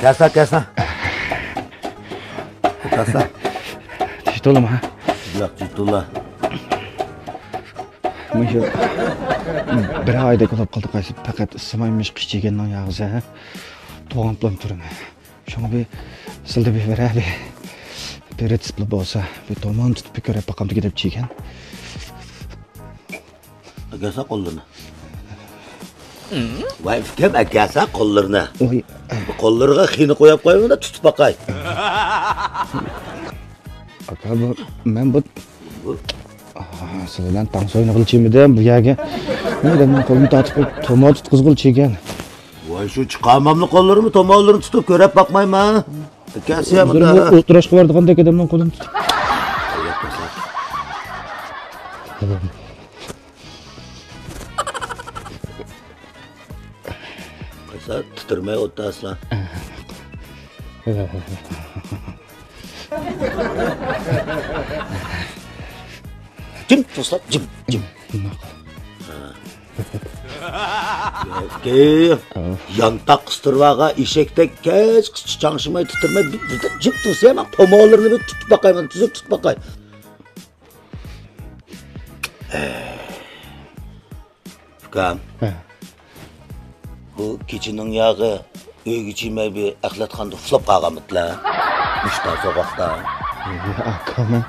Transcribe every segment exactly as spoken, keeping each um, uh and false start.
كەلسە، كەلسە. كەلسە. تىش تولىما؟ ياق، تىش تولا. مۇشۇ بىر ئايدەك بولۇپ قالدى، قايسى پەقەت ئىسسىماي مىش قىش يېگەننىڭ ياغىسى، ھە؟ توغان پىلان تۇرىمەن. شۇڭا بىر سىلدە بىر بىرەر بىر، بىر رېتسېپلا بولسا، بىر تومان تۇتۇپ بىر كۆرۈپ باقامدىكى دەپ چىگەن. ئەكەلسە قوللىرىنى. ۋاي ئۇكام، ئەكەلسە قوللىرىنى. ۋاي. قوللىرىغا خېنە قويۇپ قويمىدا تۇتۇپ باقاي. ئاكا، بۇ، مەن بۇ، بۇ. ئاھ، سىلەر بىلەن تانسا ئوينىغىلى چىمىدىم بۇ يەرگە. مەن ئادەمنىڭ قولىنى تارتىپ قويۇپ، توما تۇتقۇزغىلى چىگەن. ۋاي شۇ چىقارماملا قوللىرىمنى، تومالىرىنى تۇتۇپ كۆرۈپ باقمايمەن. كەسىيە بىر مۇنداق. ئولتۇراشقا بارىدىغاندەك ئادەمنىڭ قولىنى تۇتۇپ. قايسا تىترىمەي ئولتۇراسىلا. جىم تۇرسا، جىم، جىم. ياكى يانتاق قىستۇرۇۋالغان ئېشەكتەك كەچكىچە چاڭشىماي تىترىمەي، بىر، بىر جىم تۇرسا، مەن تومالىرىنى بىر تۇتۇپ باقاي، مانا تۈزۈك تۇتۇپ باقاي. ئۇكام، ھە. بۇ كېچىنىڭ ياغى ئۆيگە چىمەي بىر ئەخلەتخانىدا ئۇخلاپ قالغانمىدىلا؟ مۇشتا سوغۇقتا. يا ئاكا، مەن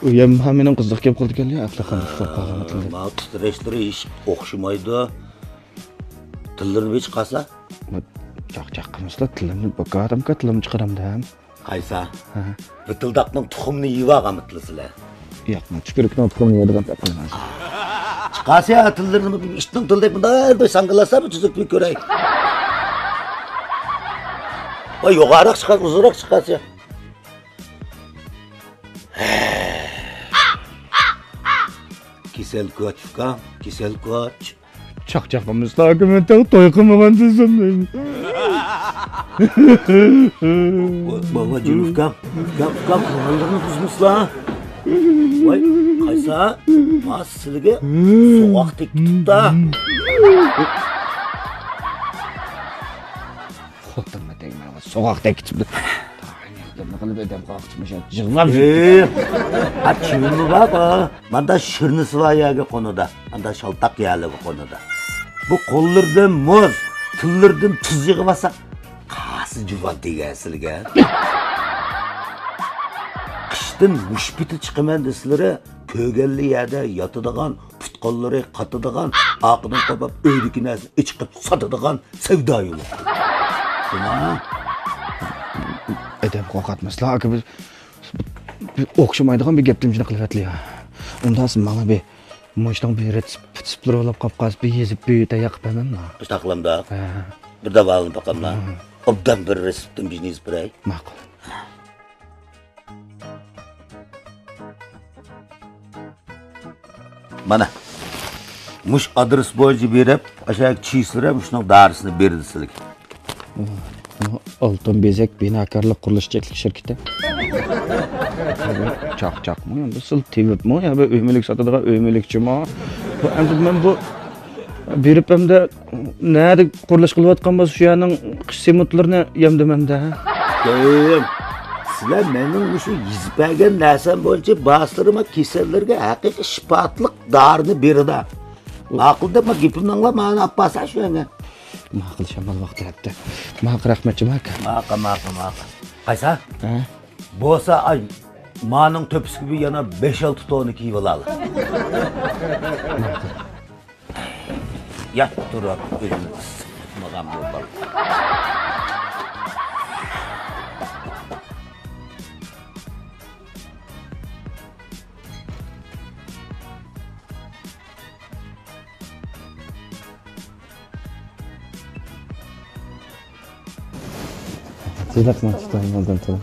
ئۆيەم مېنىڭ قىزىق گەپ قىلىدىكەن يا، ئەخلەتخانىدا ئۇخلاپ قالغانمىدىلا. ماۋۇ تىترەشلىرى ھېچ ئوخشىمايدۇ. تىللىرىنى بىر چىقارسا. چاقچاق قىلمىسىلا، تىلىمنى بىكارىمكەن، تىلىمنى چىقىرامدىم. قايسا؟ ھە. بىتىلداقنىڭ تۇخۇمىنى يېۋالغانمىدىلا سىلەر؟ ياق، مەن تۈكۈرۈكنىڭ تۇخۇمىنى يەيدىغان بەك قىلمايمەن. چىقارسا يا تىللىرىنى، ئىتنىڭ تىلىدەك مۇنداق بىر ساڭگىلاتسا، بىر تۈزۈك بىر كۆرەي. ۋاي يوغانراق چىقار، ئۇزۇنراق چىقارسا. كېسەل كوچ، ئۇكام، كېسەل كوچ. چاقچاق قىلمىسىلا، ئاكا، مەن تېخى توي قىلمىغان دېسەم دەيمەن. بابا جىن ئۇكام، ئۇكام، ئۇكام، كۆڭۈللىرىنى بۇزمىسىلا. ۋاي، قايسا؟ ما سىلىگە سوغۇق تېگىپتۇ. خوتۇنما تەگمەي سوغۇق تېگىپتۇ. نېمە قىلىپ ئادەم قاقچىمىش يىغلاپ يۈرۈپتۇ. ئا، چىۋىنمۇ بار بۇ. ماندا شىرنىسى بار يەرگە قونىدۇ. ماندا شالتاق يەرلىرىگە قونىدۇ. بۇ قوللىرىدىن مۇز، تىللىرىدىن تۇز يىغىۋالسا، قاسى جۇۋان تېگەر سىلىگە. قىشتىن مۇشت پېتى چىقىمەن دېسىلىرى، كۆرگەنلا يەردە ياتىدىغان، پۇت-قوللىرى قاتىدىغان، ئارقىدىن قوپۇپ ئۆيدىكى نەرسىنى ئېچىقىپ ساتىدىغان سەۋدا يولى. شۇنا؟ ئادەم قورقاتمىسىلا، ئاكا، بىز بىر ئوخشىمايدىغان بىر گەپتىن شۇنداق قىلىۋەتلى يا. ئۇنداق ماڭا بىر مۇشتۇڭ بىر رېتسېپلىرى بولۇپ قاپ قالسا، بىر يېزىپ، بىر تەييار قىلىپ بەرمەملا؟ شۇنداق قىلامدا. ھە. بىر داۋالىنىپ باقاملا. مم. ئوبدان بىر رېتسېپتىن بىرنى يېزىپ بېرەي. ماقۇل. مانا، مۇش ئادرېس بويىچە بېرىپ، ئاشۇ چىسلىرى مۇشۇنىڭ دارىسىنى بېرىدۇ سىلىگە. ئالتۇن بېزەك بىناكارلىق قۇرۇلۇش چەكلىك شىركىتى. چاقچاقمۇ، يا بىر سىل تېۋىپمۇ، يا بىر ئۆي مۈلۈك ساتىدىغان ئۆي مۈلۈكچىمۇ؟ بۇ ئەمدى مەن بۇ بېرىپ ئەمدى نەدە قۇرۇلۇش قىلىۋاتقان بولسا، شۇ يەرنىڭ قىش سېمونتلىرىنى يەمدىم ئەمدى، ھە؟ كىم؟ سىلەر مېنىڭ مۇشۇ يېزىپ بەرگەن نەرسەم بويىچە بارسىلىرىما كېسەللەرگە ھەقىقىي شىپالىق دارىنى بېرىدۇ. ماقۇل دەپ، ما گېپىمنى ئاڭلاپ، مانا ئاپارسا شۇ يەرگە. ماقۇل، شامال ۋاقتى ئەتتى. ماقۇل، رەھمەتچى، ماقۇل. ماقۇل، ماقۇل، ماقۇل. قايسا؟ ھە؟ بولسا، ئاي، مانىڭ تۆپىسىگە بىر يەنە بەش-ئالتە تونا كىيىۋالالى. ماقۇل. يات تۇرۇپ ئۆزىنى ئىسسىتمىغان بۇ بالا. سىزلەر ماڭا تۇتۇڭ، ئالدىن تۇرۇڭ.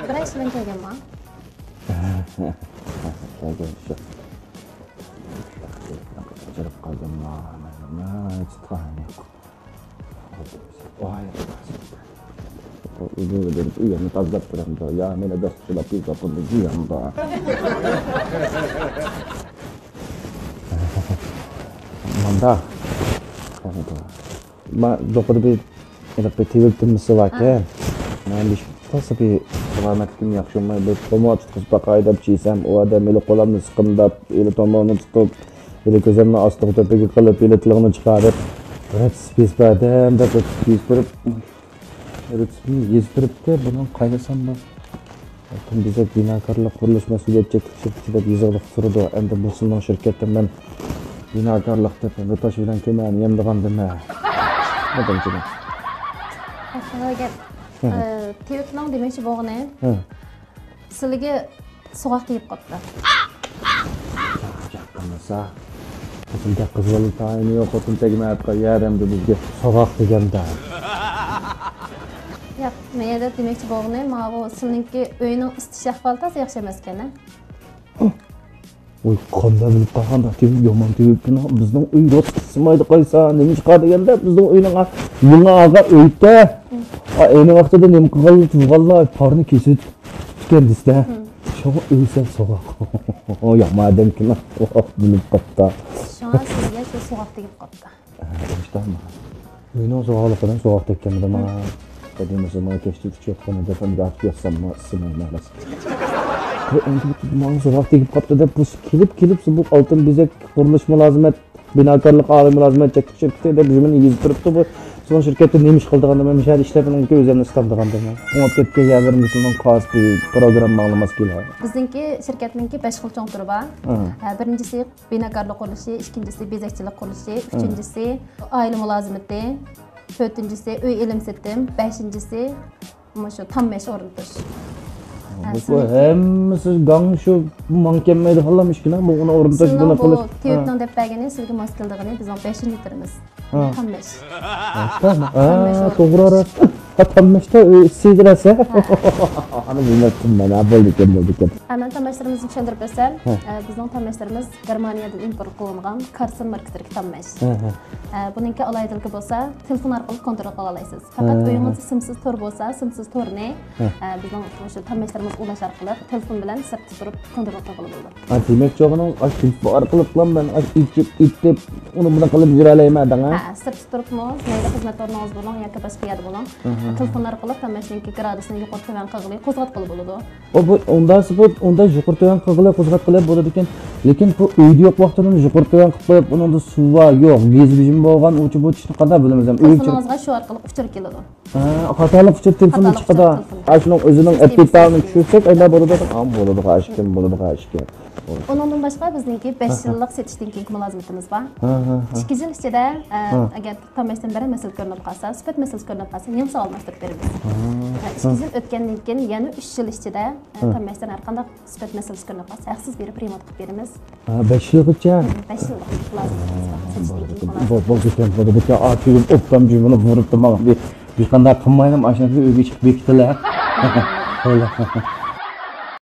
بىرەيسى بىلەن كەلگەنما؟ كەلگەن شۇ. قاچىرىپ قالدىمما؟ مانا، مانا، ھېچ تۇغان يوق. ۋاي. ئۆزۈڭگە بېرىپ ئۆيۈڭنى تازىلاپ بېرەمدۇ؟ يا مېنى دەستە سۇلاپ يۇيۇۋاتقىنىڭ زىياندا؟ ماندا. ما زوقىدا بىر ھېلىقى بىر تېۋىپ تېمىسى باركەن. مەن بىر تازا بىر سالامەتلىكىم ياخشى بولماي، بىر تومۇر تۇتقۇزۇپ باقاي دەپ چىيسەم، ئۇ ئادەم ھېلى قولۇمنى سىقىمداپ، ھېلى تومۇرنى تۇتۇپ، ھېلى كۆزۈمنى ئاستىغا تۆپىگە قىلىپ، ھېلى تىلىڭنى چىقار دەپ، رەت سپېس بەردىم دەپ، رەت سپېس بېرىپ، رەت سپېس يېزىپ بېرىپتۇ. بۇنىڭ قايسى سان بار؟ تۇم بېزەك بىناكارلىق قۇرۇلۇش مەسئۇلىيەتچانلىق شىركىتى دەپ يېزىقلىق تۇرىدۇ. ئەمدى بۇ سىزنىڭ شىركەتتە مەن بىناكارلىق دەپ ھەمدە تاش بىلەن كۆمەرنى يەمدىغاندىمەن. نېمە دەمسىلەر؟ ئەسلىدە گەپ. ھە. ئە، تېۋىپنىڭ دېمەكچى بولغىنى، ھە. سىلىگە سوغۇق تېگىپ قاپتۇ. جاق قىلمىسا. خوتۇن تەگ قىز بالا تايىنى يوق، خوتۇن تەگمەي ئەتقا يەر ئەمدى بىزگە سوغۇق دېگەندە. ياق، مەن يەنە دېمەكچى بولغىنى، ماۋۇ سىلىنىڭكى ئۆينىڭ ئىسسىتىش ئەھۋالى تازا ياخشى ئەمەسكەن، ھە؟ ۋاي، قانداق بىلىپ قالغاندا تېۋىپ، يامان تېۋىپكىنا، بىزنىڭ ئۆي روسا ئىسسىمايدۇ قايسا، نېمىشقا دېگەندە، بىزنىڭ ئۆينىڭ ئا-، يېڭى ئالغان ئۆيدە، ئا، ئەينى ۋاقتىدا نېمە قىلغانلار، تۇغانلار پارنى كېسىۋېتىپتىكەن دېسە، شۇڭا ئۆي سەل سوغۇق. يامان ئادەمكىنا، بىلىپ قاپتا. شۇڭا سىزگە شۇ سوغۇق تېگىپ قاپتا. ئىشتانمۇ؟ ئۆينىڭ سوغۇقلۇقىدىن سوغۇق تەگكەنمىدى ماڭا. قەدىمىسى ماڭا كەچتە ئۇچۇۋاتقان ئىدى، ئەمدى ئاچىپ ياتساممۇ ئىسسىمايمەن راست. بۇ ئەمدى ماڭا سوغۇق تېگىپ قاپتۇ دەپ، بۇ كېلىپ، كېلىپ، بۇ ئالتۇن بېزەك قۇرۇلۇش مۇلازىمەت، بىناكارلىق ئالىي مۇلازىمەت چەكلىك شىركىتى دەپ مېنى يېزىپ تۇرۇپتۇ. بۇ سىزنىڭ شىركەتتە نېمە ئىش قىلىدىغاندا، مەن مۇشۇ يەردە ئىشلەپ، مېنىڭكى ئۆزۈمنى ئىسلامدىغاندىمەن. ئوڭۇپ كەتكەن يەرلىرىمىزنىڭ قاسىتى، پروگرامما ئاڭلىماس كېلە. بىزنىڭكى شىركەتنىڭكى بەش خىل چوڭ تۈرى بار. ھە. ھە، بىرىنچىسى بىناكارلىق قۇرۇلۇشى، ئىككىنچىسى بېزەكچىلىك قۇرۇلۇشى، ئۈچىنچىسى ئائىلە مۇلازىمىتى، تۆتىنچىسى ئۆي ئېلىم سېتىم، بەشىنچىسى مۇشۇ تاممەش ئورنىتىش. بۇ ھەممىسى گاڭ شۇ ماڭا كەلمەيدىغانلام ئىشكىنا، بۇ ئۇنى ئورنىتىش، بۇنى قىلىش. تېۋىپنىڭ دەپ بەرگىنى سىزگە ماس كېلىدىغىنى بىزنىڭ بەشىنچى تۈرىمىز. ھە. تاممەش. ھە، توغرا راست. ھە، تاممەشتە ئىسسىيدۇ راست. ئانا بىلمەپتىم مەن، ھە، بولدىكەن، بولدىكەن. ھە، مەن تاممەشلىرىمىزنى چۈشەندۈرۈپ بەرسەم، ھە. ئە، بىزنىڭ تاممەشلىرىمىز گېرمانىيەدىن ئىمپورت قىلىنغان كارسېن ماركىسىدىكى تاممەش. ھە، ھە. ئە، بۇنىڭكى ئالاھىدىلىكى بولسا، تېلېفون ئارقىلىق كونترول قىلىالايسىز. پەقەت ھە. ئۆيىڭىزدە سىمسىز تور بولسا، سىمسىز تورنى، ھە. ئە، بىزنىڭ مۇشۇ تاممەشلىرىمىز ئۇلاش ئارقىلىق تېلېفون بىلەن سىرتتا تۇرۇپ كونترول قىلغىلى بولىدۇ. ھە، دېمەكچى بولغىنىڭىز، ئاشۇ تېلېفون ئارقىلىقلا مەن ئاشۇ ئېچىپ، ئېتىپ، ئۇنى بۇنى قىلىپ يۈرەلەيمەن دەڭ، ھە؟ ھە، سىرتتا تۇرۇپمۇ، مەيلى خىزمەت ئورنىڭىز بولۇڭ ياكى باشقا يەردە بولۇڭ، ھە، ھە، ھە. تېلېفون ئارقىلىق تاممەشنىڭكى گرادۇسىنى يۇقىرى تۆۋەن قىلغىلى، قوزغاتقىلى بولىدۇ. ئۇ، بۇ، ئۇنداق بۇ، ئۇنداق يۇقىرى تۆۋەن قىلغىلى، قوزغاتقىلى بولىدىكەن. لېكىن بۇ ئۆيدە يوق ۋاقتىدا يۇقىرى تۆۋەن قىلىپ قويۇپ، ئۇنىڭدا سۇ بار، يوق، گېزى بېجىمى بولغان، ئۇچى بۇ چىشنى قانداق بىلىمىز ھەم؟ ئۆي تېلېفونىڭىزغا شۇ ئارقىلىق ئۇچۇر كېلىدۇ. ھە، خاتالىق ئۇچۇر تېلېفوننىڭ خاتالىق ئىچىدە. ئۇچۇر تېلېفون. ئاشۇنىڭ ئۆزىنىڭ ئېپىتالىنى چۈشۈرسەك، ئەيلا بولىدۇ. ئا، بولىدۇ، ئاشكىن، بولىدۇ، ئاشكىن. ئۇنىڭدىن باشقا بىزنىڭكى بەش ھە، ھە. يىللىق سېتىشتىن كېيىنكى مۇلازىمىتىمىز بار. ھە، ھە، ھە. ئىككى يىل ئىچىدە، ئە، ھە. ئەگەر تاممەشتىن بىرەر مەسىلە كۆرۈنۈپ قالسا، سۈپەت مەسىلىسى كۆرۈنۈپ قالسا، يېڭىسىنى ئالماشتۇرۇپ بېرىمىز. ھە. ھە، ئىككى يىل ئۆتكەندىن كېيىن يەنە ئۈچ يىل ئىچىدە، ئە، ھە. تاممەشتىن ھەر قانداق سۈپەت مەسىلىسى كۆرۈنۈپ قالسا، ھەقسىز بېرىپ رېمونت قىلىپ بېرىمىز. ھە، بەش يىلغىچە؟ بەش يىللىق مۇلازىمىتىمىز بار. سېتىشتىن كېيىنكى مۇلازىمەت. بولدىكەن، بولدى. بىكەن، ئا، تۈگۈپ ئوبدان جۈمىنى بۇرۇپتۇ ماڭا. بىر، بىر قانداق قىلمايلام، ئاشۇنداق ئۆيگە چىقىپ بېكىتىلە.